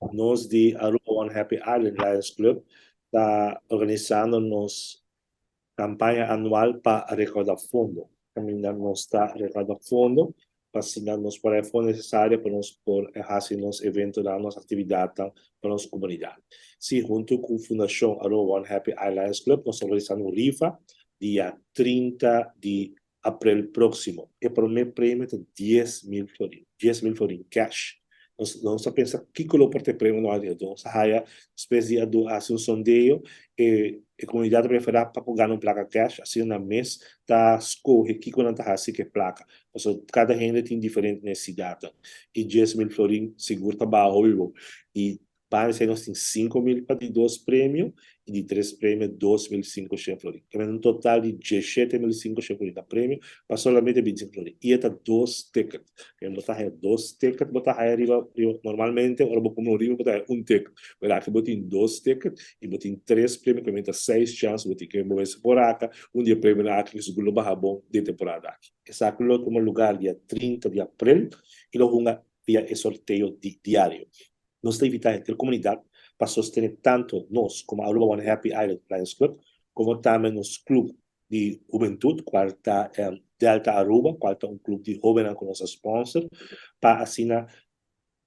Nos di Aruba One Happy Island Lions Club ta organisando nos campaña anual pa recauda fondo. Caminda nos ta recauda fondo pa asina nos por haya fondo necesario pa nos por haci nos eventonan, nos actividadnan pa nos comunidad. Si, hunto cu Fundacion Aruba One Happy Island Lions Club nos ta organisando un rifa dia 30 di april proximo. E prome premio ta 10,000 florin, 10,000 florin cash. Nos a pensa kico lo por ta e premio no a nos a haya despues di a haci un sondeo, e comunidad ta prefera pa por gana un placa cash, asina nan mes ta scoge kico nan ta haci cu e placa, pasobra cada hende tin diferente necesidadnan y 10,000 florin sigur ta baha hopi bo. Y pa esei nos tin 5000 pa di dos premio y di tres premio 2500 florin. Kende un total di 17,500 florin na premio pa solamente 25 florin. Y e ta dos ticket. Kende bo ta haya dos ticket, bo ta haya riba, riba normalmente ora bo cumpra un riba bo ta haya un ticket. Pero aki bo tin dos ticket y bo tin tres premio, kende ta seis chance bo tin. Kende bo mester por aka un di e premionan aki cu sigur lo baha bon den temporada aki. Esaki lo tuma lugar dia 30 di april y lo hunga via e sorteo di diario. Nos ta invitá henter komunidat pa sostené tantu nos komo Aruba One Happy Island Lions Club komo tambe nos klub di hubentut kual ta Delta Aruba, kual ta un klub di hóbennan ku nos a sponsor, pa asina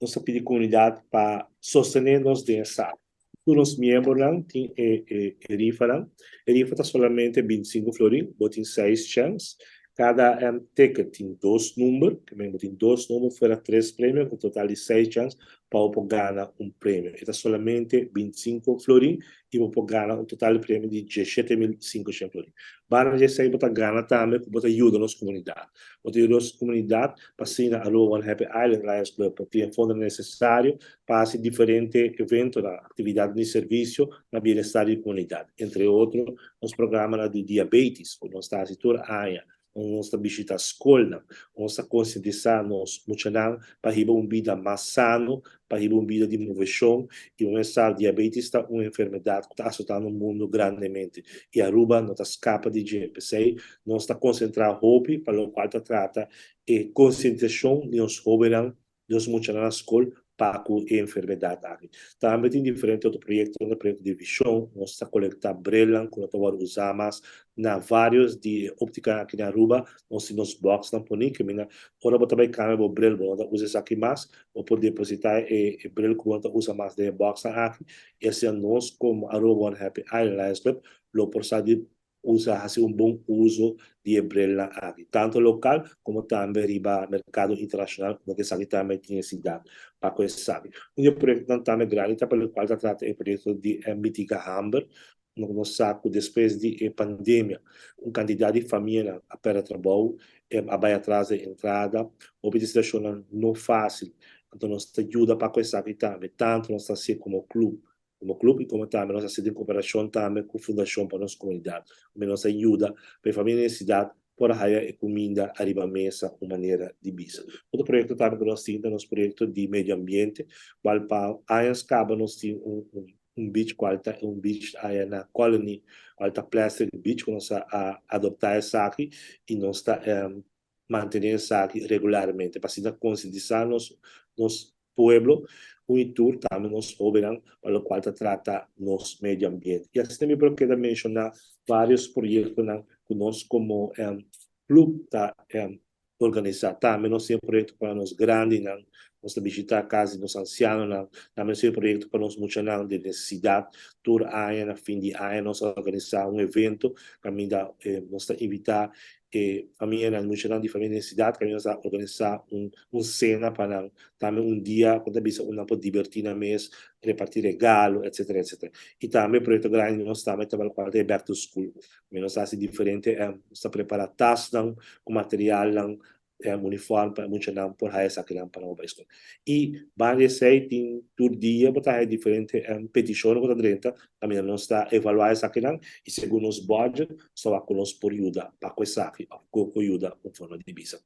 nos ta pidi komunidat pa sostené nos den esaki. Tur nos miembronan tin e rifanan. E rifa ta solamente 25 florin, bo tin seis chèns. Cada ticket tin dos number, ke men bo tin dos number fuera tres premio, un total di seis chance pa bo por gana un premio. E ta solamente 25 florin y bo por gana un total di premio di 17,500 florin. Banda di esei bo ta gana tambe ku bo ta yuda nos comunidad. Bo ta yuda nos comunidad pa asina Aruba One Happy Island Lions Club por tin e fondo necesario pa haci diferente eventonan, actividadnan di servicio na bienestar di comunidad. Entre otro, nos programanan di diabetes ku nos ta hasi tur aña, nos ta bishita skolnan, nos ta konsientisá nos muchanan pa hiba un bida mas sano, pa hiba un bida di moveshon i bo mes sa diabetes ta un enfermedat ku ta asotando mundu grandemente i Aruba no ta skapa di dje. P'esei nos ta konsentrá hopi pa lokual ta trata e konsientisashon di nos hóbennan, nos muchanan na skol pa ku e enfermedat aki. Tambe tin diferente otro proyektonan, proyekto di vishon, nos ta kolektá brilnan ku no ta wòrdu usá mas na vários di e óptikanan aki na Aruba, nos tin nos bòksnan poní ke mina ora bo ta bai kambia bo bril bo no ta usa esaki mas, bo por depositá e bril ku bo no ta usa mas den e bòksnan aki i asina nos komo Aruba One Happy Island Lions Club lo por sa di usa hasi un bon uso di e brilnan aki, tanto lokal komo tambe riba merkado internashonal, komo ku esaki tambe tin e sidat pa ku esaki. Un di e proyektonan tambe grandi ta pa lokual ta trata e proyekto di mitiga hamber, unda ku nos sa ku despues di e pandemia un kantidat di famianan a pèrdè trabou, a bai atras den entrada, hopi di situashonnan no fásil, anto nos ta yuda pa ku esaki tambe, tanto nos ta hasié komo klup Komo club y komo tambe nos a hasi den cooperacion tambe cu Fundacion pa nos Comunidad, unda nos a yuda pa e familia necesidad por a haya e cuminda ariba mesa un manera di bisa. Otro proyecto tambe cu nos tin ta nos proyecto di medio ambiente, cual pa añas caba nos tin un beach cual ta un beach aya na Colony, cual ta plastic beach cu nos a adopta esaki y nos ta mantené esaki regularmente pa asina konsientisá nos nos pueblo un i tur, tambe nos hóbennan pa lokual ta trata nos medio ambiente. I asina mi por keda menshoná vários proyektonan ku nos komo klup ta organisá. Tambe nos tin e proyekto pa nos grandinan, nos ta bishitá kas di nos ansianonan, tambe nos tin e proyekto pa nos muchanan di nesesidat. Tur aña na fin di aña nos ta organisá un evento kaminda nos ta invitá e famianan, muchanan di famia necesidad, kaminda nos a organisa un cena pa nan, tambe un dia ku ta bisa un nan por diverti nan mes, reparti regalo, etcetera, etcetera. I tambe proyecto grandi di nos tambe ta lokual ta e back to school. Nos ta hasi diferente, nos ta prepara tasnan ku materialnan, uniform pa e muchanan por haya esakinan pa nan bai skol. I banda di esei tin tur dia bo ta haya diferente petishonnan ku ta drenta, kaminda nos ta evaluá esakinan i segun nos budget nos ta wak ku nos por yuda pa ku esaki òf ku yuda un forma di bisa.